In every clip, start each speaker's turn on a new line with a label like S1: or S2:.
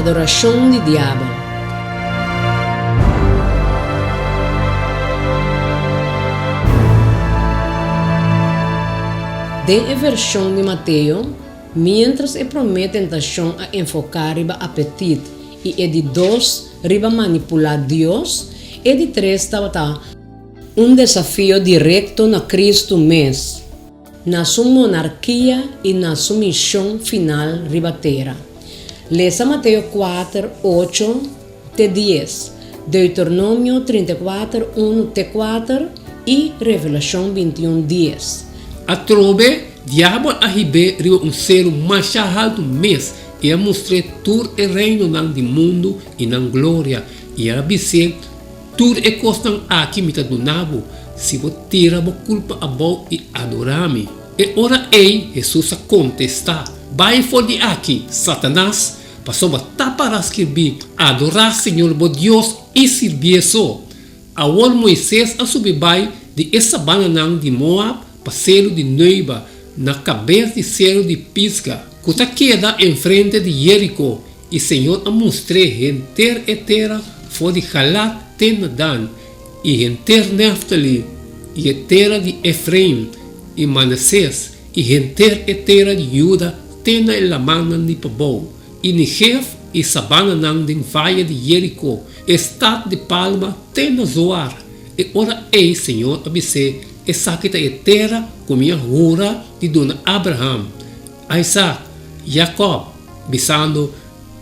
S1: Adorashon di Diabel. Den e vershon di Mateo, miéntras e promé tentashon a enfoká riba apetit i e di dos riba manipulá Dios, e di tres tabata un desafio direkto na Kristu mes. Na su monarkia i na su mishon final riba tera. Lesa Mateo kuater, ocho te dies, Deuteronomio 34, unu te kuater i Revelashon 21, dies.
S2: Atrobe, Diabel a hib'é riba un seru masha haltu mes i a mustr'é tur e reinonan di mundu i nan gloria, i el a bis'é, Tur e kosnan aki mi ta duna bo, si bo tira bo kulpa abou i adorá mi. E ora ei Hesus a kontestá, Bai for di aki, Satanas, pasobra ta pará skirbí, Adorá Señor bo Dios i sirbié so. Awor Moises a subi bai di e sabananan di Moab pa seru di Neuba, na kabes di seru di Pisga, ku ta keda enfrente di Jeriko, I Señor a mustr'é henter e tera for di Galad te na Dan, i henter Nèftali, i e tera di Efraim i Manasés, i henter e tera di Juda te na e lamannan di pabou, i Negev i sabananan den vaye di Jeriko, e stat di palma te na Zoar. E ora ei Señor a bis'é, Esaki ta e tera ku mi a hura di duna Abraham, Isaac, Jakòb, bisando,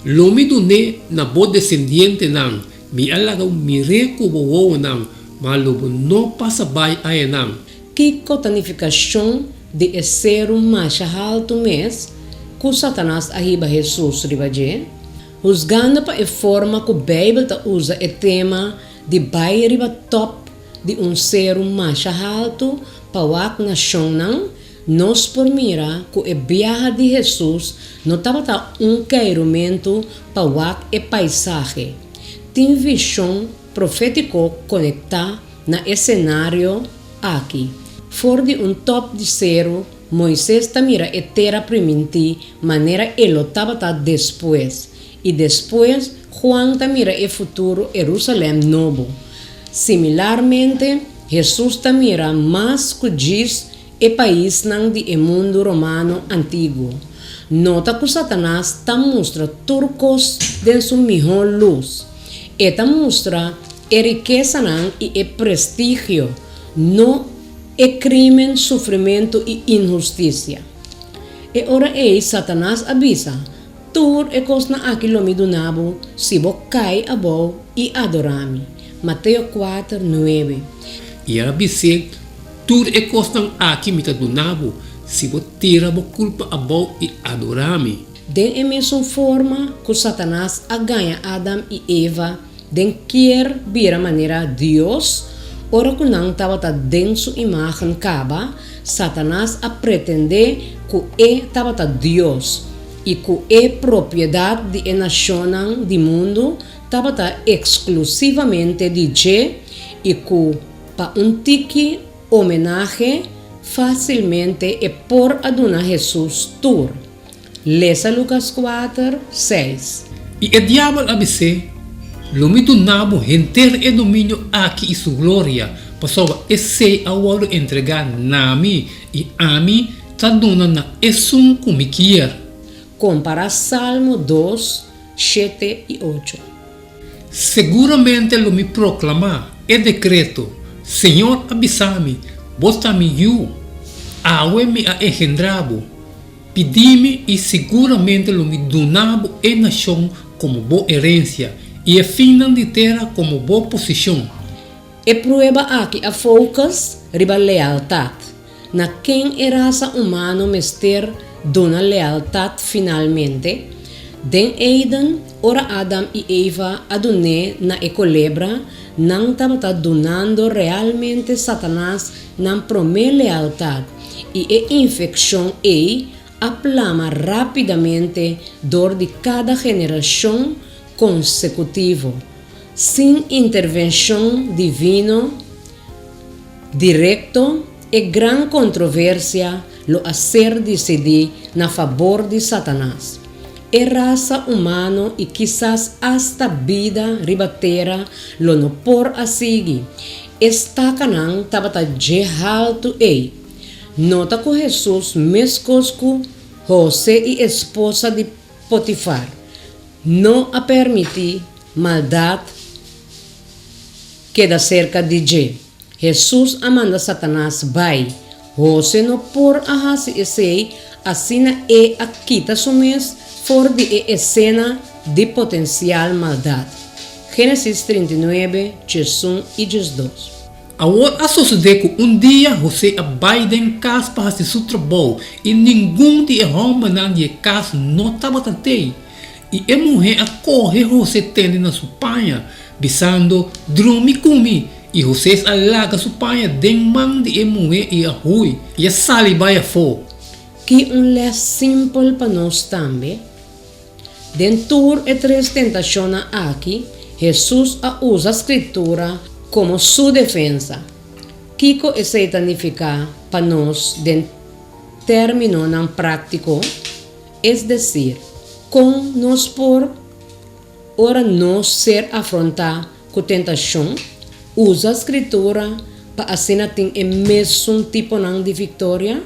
S2: Lo mi dun'é na bo desendientenan, mi a laga bo mir'é ku bo wowonan, ma lo bo no pasa bai ayanan.
S1: Kiko ta nifikashon di e seru masha haltu mes ku Satanas a hiba Hesus riba dje? Husgando pa e forma ku Beibel ta usa e tema di bai riba tòp di un seru masha haltu pa wak nashonnan, Nos por mira ku e biaha di Hesus no tabata un keirumentu pa wak e paisahe. Tin vishon profétiko konektá na e senario aki. For di un tòp di seru, Moises ta mira e Tera Primintí manera e lo tabata despues, i despues Juan ta mira e futuro Herusalèm Nobo. Similarmente, Hesus ta mira mas ku djis e paisnan di e mundu romano antiguo. Nota ku Satanas ta mustra tur kos den su mihó lus. E ta mustra e rikesanan i e prestigio, no e krímen, sufrimentu i inhustisia. E ora ei Satanas a bisa, Tur e kosnan aki lo mi duna bo si bo kai abou i adorá mi. Mateo kuater, nuebe.
S2: I el a bis'é, Tur e kosnan aki mi ta duna bo si bo tira bo kulpa abou i adorá mi.
S1: Den e mesun forma ku Satanas a gaña Adam i Eva den kier bira manera Dios, ora ku nan tabata den su imágen kaba, Satanas a pretendé ku e tabata Dios i ku e propiedat di e nashonnan di mundu tabata eksklusivamente di dje i ku pa un tiki omenahe fásilmente e por a duna Hesus tur. Lesa Lukas kuater, seis.
S2: I e diabel a bis'é, Lo mi duna bo henter e dominio aki i su gloria, pasobra esei a wòrdu entregá na mi, i ami ta duna na esun ku mi kier.
S1: Kompará Salmo dos, shete i ocho.
S2: Seguramente lo mi proklamá e dekreto, Señor a bisa mi, Bo ta mi yu, awe mi a engendrá bo. Pidi mi i siguramente lo mi duna bo e nashon komo bo herensia i e finnan di tera komo bo posishon.
S1: E prueba aki a focus riba lealtat. Na ken e rasa humano mester duna lealtat finalmente? Den Eden, ora Adam i Eva a dun'é na e kolebra, nan tabata dunando realmente Satanas nan promé lealtat, i e infekshon ei a plama rápidamente dor di kada generashon konsekutivo, sin intervenshon divino direkto. E gran kontroversia lo a ser disidí na fabor di Satanas. E rasa humano i kisas asta bida riba tera lo no por a sigui. E stakanan tabata dje haltu ei. Nota ku Hesus meskos ku Hose i esposa di Potifar no a permití maldat keda serka di dje. Hesus a manda Satanas bai. Hose no por a hasi esei, asina e a kita su mes for di e esena di potensial maldat. Génesis 39, 11 i 12.
S2: Awor a sosodé ku un dia Hosé a bai den kas pa hasi su trabou, i ningun di e hòmbernan di e kas no tabata tei. I e muhé a kohe Hosé tende na su paña, bisando, Drumi ku mi! I Hosé a laga su paña den man di e muhé i a hui, i a sali bai afó.
S1: Ki un lès simpel pa nos tambe! Den tur e tres tentashonnan aki, Hesus a usa Skritura komo su defensa. Kiko esei ta nifiká pa nos den términonan práktiko? Es desir, kon nos por, ora nos ser afrontá ku tentashon, usa Skritura pa asina tin e mesun tiponan di viktoria?